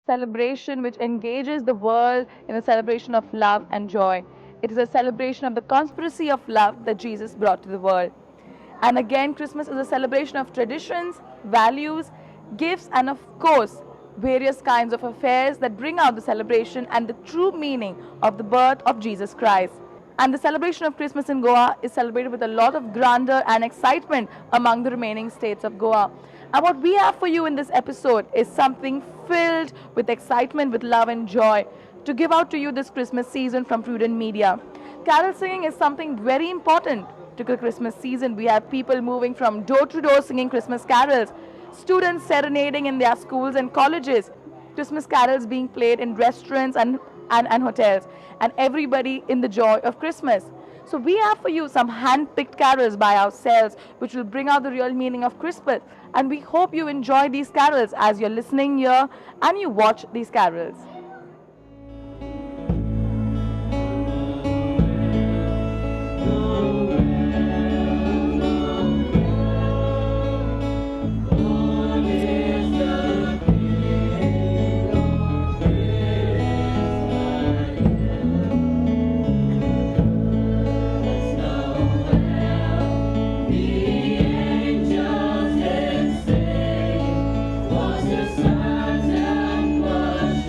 Celebration which engages the world in a celebration of love and joy. It is a celebration of the conspiracy of love that Jesus brought to the world. And again, Christmas is a celebration of traditions, values, gifts, and of course, various kinds of affairs that bring out the celebration and the true meaning of the birth of Jesus Christ. And the celebration of Christmas in Goa is celebrated with a lot of grandeur and excitement among the remaining states of Goa. And what we have for you in this episode is something filled with excitement, with love and joy to give out to you this Christmas season from Prudent Media. Carol singing is something very important to the Christmas season. We have people moving from door to door singing Christmas carols, students serenading in their schools and colleges, Christmas carols being played in restaurants and hotels, and everybody in the joy of Christmas. So we have for you some hand-picked carols by ourselves which will bring out the real meaning of Christmas. And we hope you enjoy these carols as you're listening here and you watch these carols. The sons and was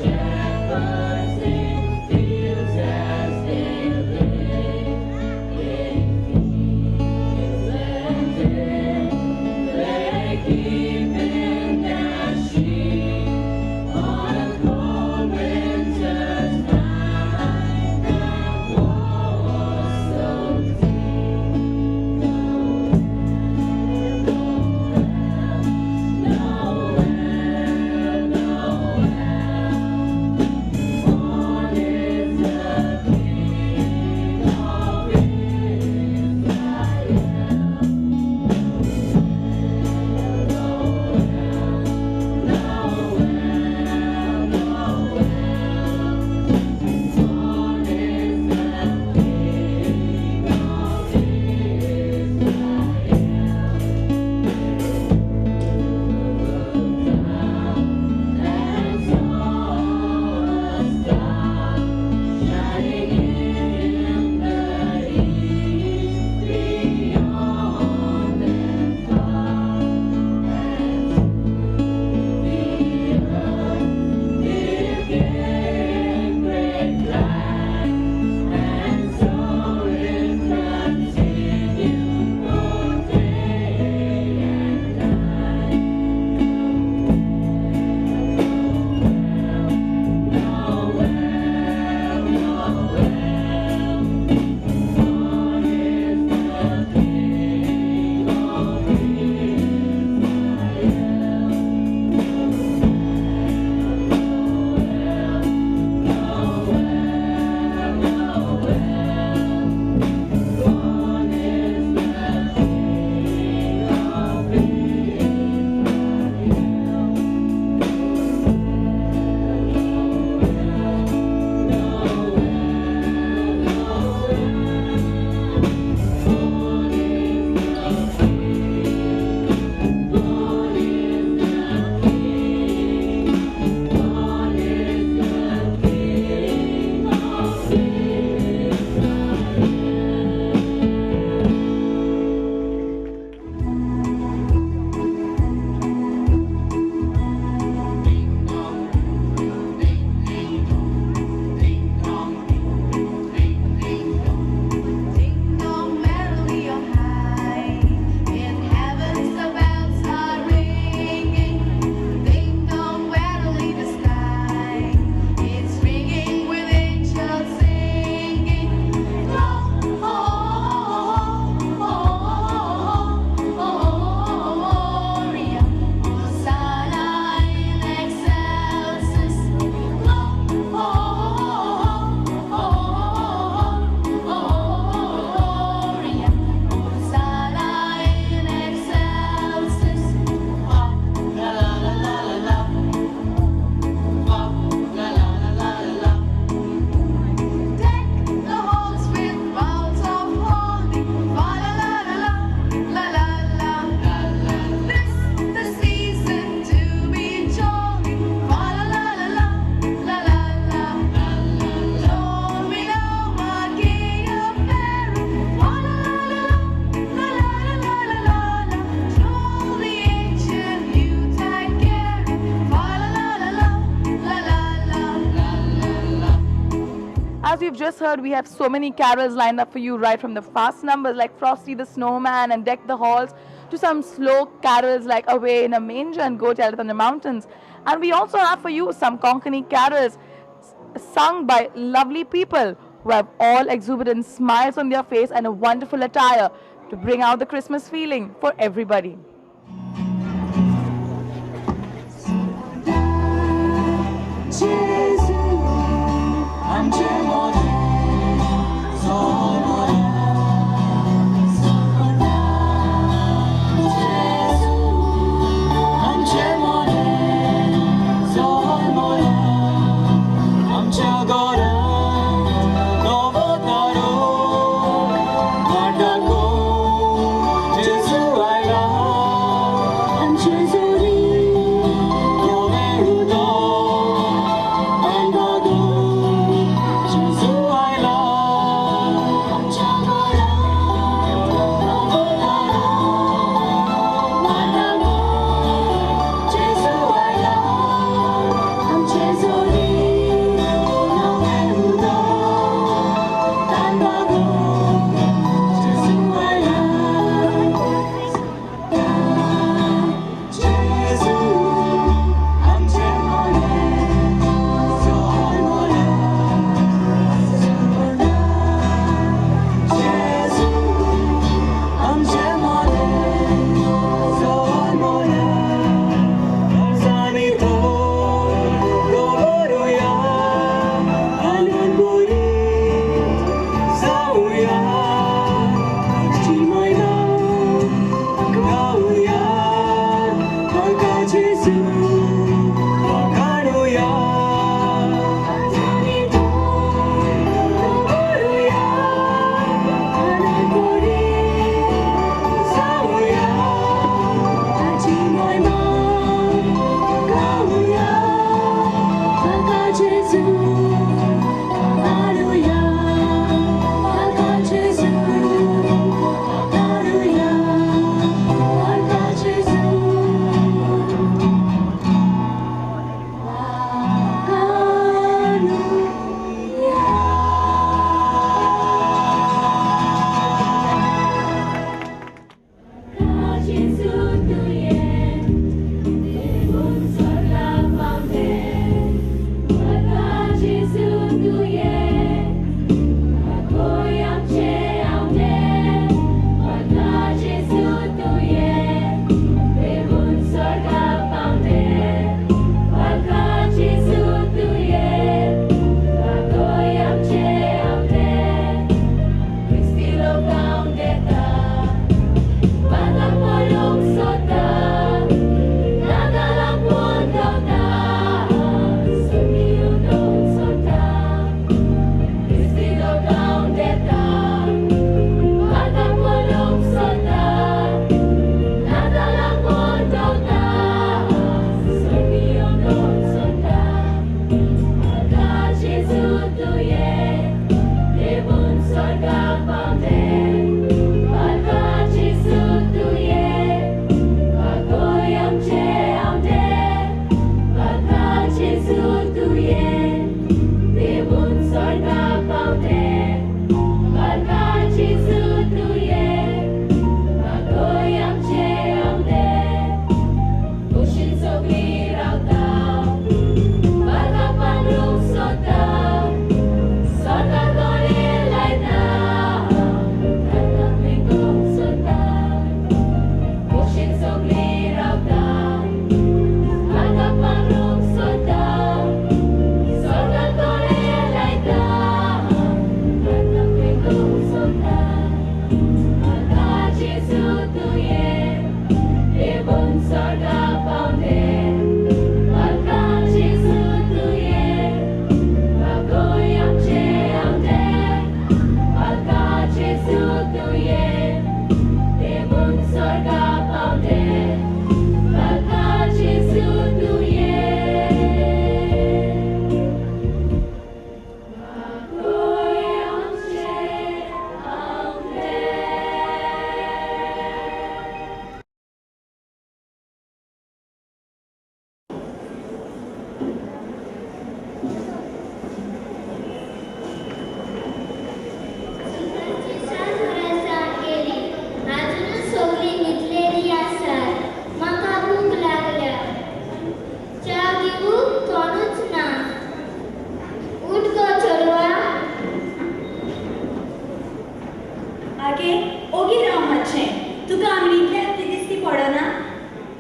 you've just heard, we have so many carols lined up for you, right from the fast numbers like Frosty the Snowman and Deck the Halls to some slow carols like Away in a Manger and Go Tell It on the Mountains. And we also have for you some Konkani carols sung by lovely people who have all exuberant smiles on their face and a wonderful attire to bring out the Christmas feeling for everybody.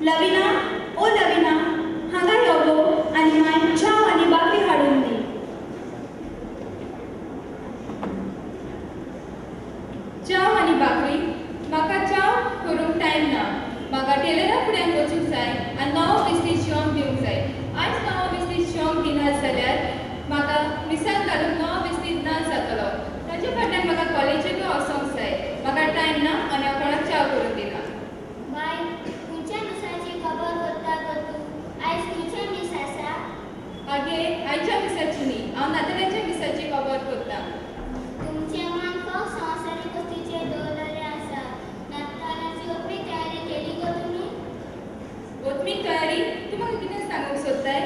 Lavina, ओ लविना, हांगा यो गो आनी मांय च्याव आनी बाकरी हाडून दी. च्याव आनी बाकरी? म्हाका च्याव करूंक टायम ना. म्हाका टेलरा फुड्यान वचूंक जाय आनी नवो विस्तीद शिवंक दिवंक जाय. आयज नवो विस्तीद शिवंक दिना जाल्यार म्हाका मिसाक घालूंक नवो विस्तीद ना जातलो. ताचे फाटल्यान म्हाका कॉलेजीकूय वचोंक जाय. म्हाका टायम ना आनी हांव कोणाक च्याव करून दिना. बाय, खंयच्या मिसाची खबर करता गो तूं? आयज खंयचें मीस आसा? आगे, आयच्या मिसाची न्ही, हांव नातालाच्या मिसाची खबर करतां. तुमचें मन फक्त संवसारीक वस्तूचेर दवरलेलें आसा. नातालाची ओपणी तयारी केली गो तुमी? ओतमीक तयारी? तूं म्हाका कितें सांगूंक सोदताय?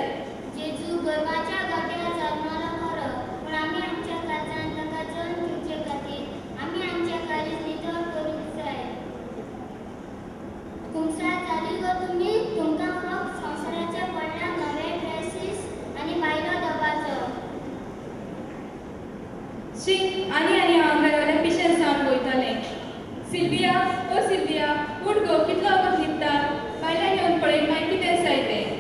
जेजू गोरवाच्या गोट्यार जल्मलो खरो, पूण आमी आमच्या काळजान ताका जल्म दिवचे खातीर आमी आमच्या काळीज नितळ करूंक जाय. कुमसार जाली गो तुमी? तुमकां फक्त संवसाराचें पडलां, नवे ड्रेसीस आनी भायलो दबाजो. शी, आनी आनी हांव घरावयल्यान पिशें जावन वयतालें. सिल्विया, ओ सिल्विया, उठ गो, कितलो वगत न्हिदता? भायल्यान येवन पळय मागीर कितें जाय तें.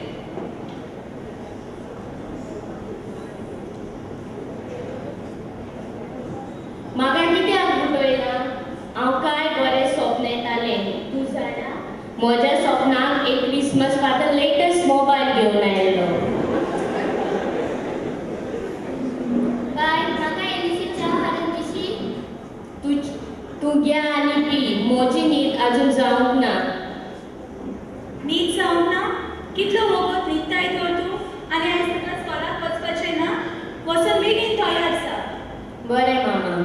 म्हाका कित्याक उठयला? हांव काय बरें स्वप्न येतालें. तूं जाणा, म्हज्या स्वप्नाक एक क्रिसमस फादर लेटस्ट मोबायल घेवन आयलो. बाय, म्हाका इल्लीशी च्या हाडून दिशी? तूं घे आनी पी. म्हजी न्हीद आजून जावंक ना. न्हीद जावंक ना? कितलो वगत न्हिदताय तर तूं? आनी आयज तुका स्कॉलाक वचपाचें ना? वचून बेगीन तयार जा. बरें मामा.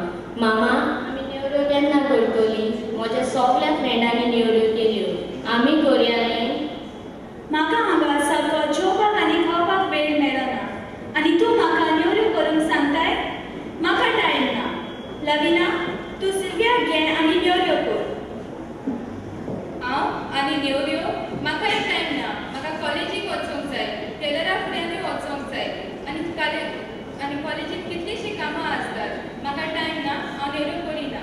मामा, आमी नेवऱ्यो केन्ना करतली? म्हज्या सगल्या फ्रेंडांनी नेवऱ्यो केल्यो, आमी करुया न्ही? म्हाका हांगा सारको जेवपाक आनी खावपाक वेळ मेळना आनी तूं म्हाका नेवऱ्यो करूंक सांगताय? म्हाका टायम ना. लविना, तूं सिल्वियाक घे आनी नेवऱ्यो कर. हांव आनी नेवऱ्यो? म्हाका एक टायम ना. म्हाका कॉलेजीक वचोंक जाय, टेलरा फुड्यानूय वचोंक जाय आनी कॉलेजींत कितलींशीं कामां आसतात. म्हाका टायम ना, हांव नेवऱ्यो करिना.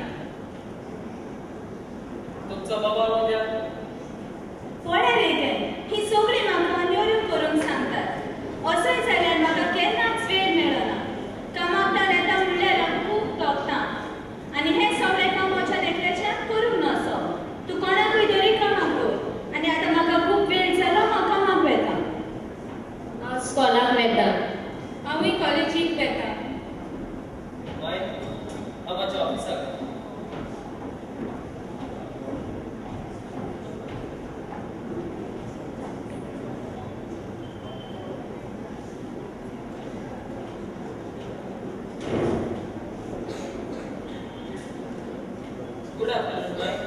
तुमचो बाबा कित्याक? पळय रे तें, हीं सगळीं म्हाका नेवऱ्यो करूंक सांगतात. असोय जाल्यार म्हाका केन्नाच वेळ मेळना. कामाक येता म्हणल्यार हांव खूब थकतां आनी हें सगळें काम म्हज्या एकल्याच्यान करूंक नसो. तूं कोणाकूय तरी कामाक दवर. आनी आतां म्हाका खूब वेळ जालो, हांव कामाक वता. हांव स्कॉलाक वता. हांवूय कॉलेजीक वता. माय, हांव मातशें ऑफिसाक. Good afternoon, माय.